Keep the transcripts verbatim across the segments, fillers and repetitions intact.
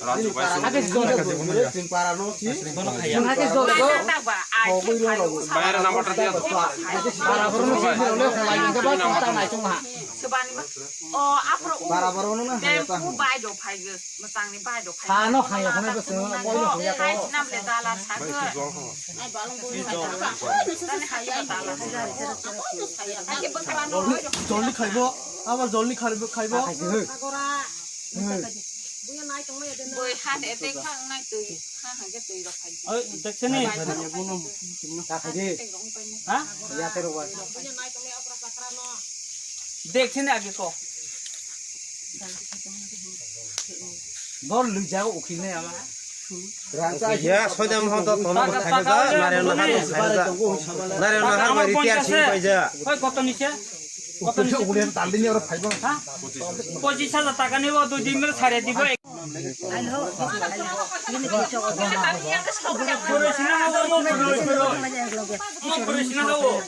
Raju bai sini. Hakhe jol. Chwng para no si. Hakhe jol. Bayar na motor dia to. Para boro no si, boro no khalai, hingke ba chwng ta nai chwng ha. Para boro no na haya ta. Bai do phai ge, masang ni bai do phai. Ha no haya, hana bwswng, koi no haya to. Hai sinam le dala sa ge. Jolni, jolni khaibo, abo jolni khaibo, khaibo. Boi han ete khang nai twi, ha ha ge twi rok khai. Oi, dekseni. Ta khai di. Ha? Ya te rok. Dekseni age ko. Bor lui jago ukhil nai ama. Ya, soida mohon to tono bo thangkha, Narayan Nahar bo thangkha. Narayan Nahar bo retire sing paija. Hoi, koto ni se? Koto ni se? Ugulen taldini oro phaibo. Ha? Pochis hajar taka nibo, dui din mere sare dibo. Pore sina habo, mo pore, pore. Mo pore sina habo.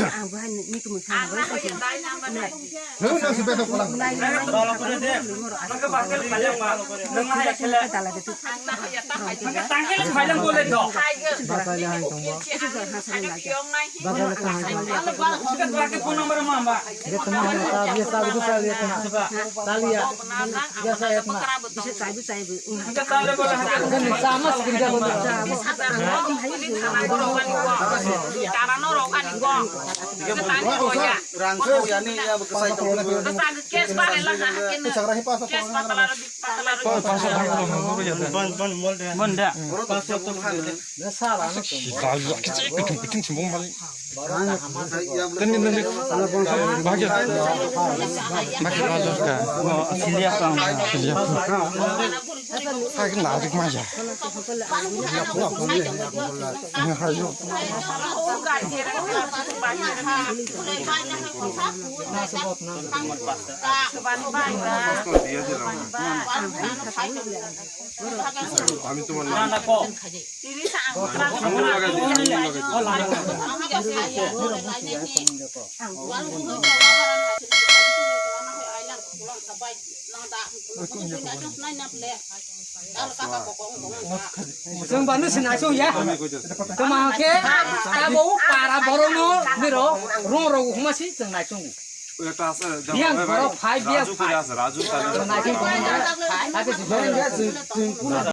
Ang bahai ni, ni kemui kha, ang bahai ni. Nung nung si beto pulang. Basai le hai tongbo. Basai le hai tongbo. Dia tongbo hai ta, dia ta, dia ta, dia ta. Talia. Dia sa etna. Bisa caibu caibu. Ini sama sekerja bener. Rangko ya ni ya kesai to. Mon da. Dal kecil kecil sembong balik. Tadi nanti bahagi. Makin aja ka. Silia ka. Silia. Hai kena adik maja. Ini hayu. Kami tu mana? Chwng banu sinai chwng ya. Tama ke tabo para borono niro rong rong huma si chwng nai chwng. Yang boro phai biya phai. Chwng nai chwng tong. Ake si chwng.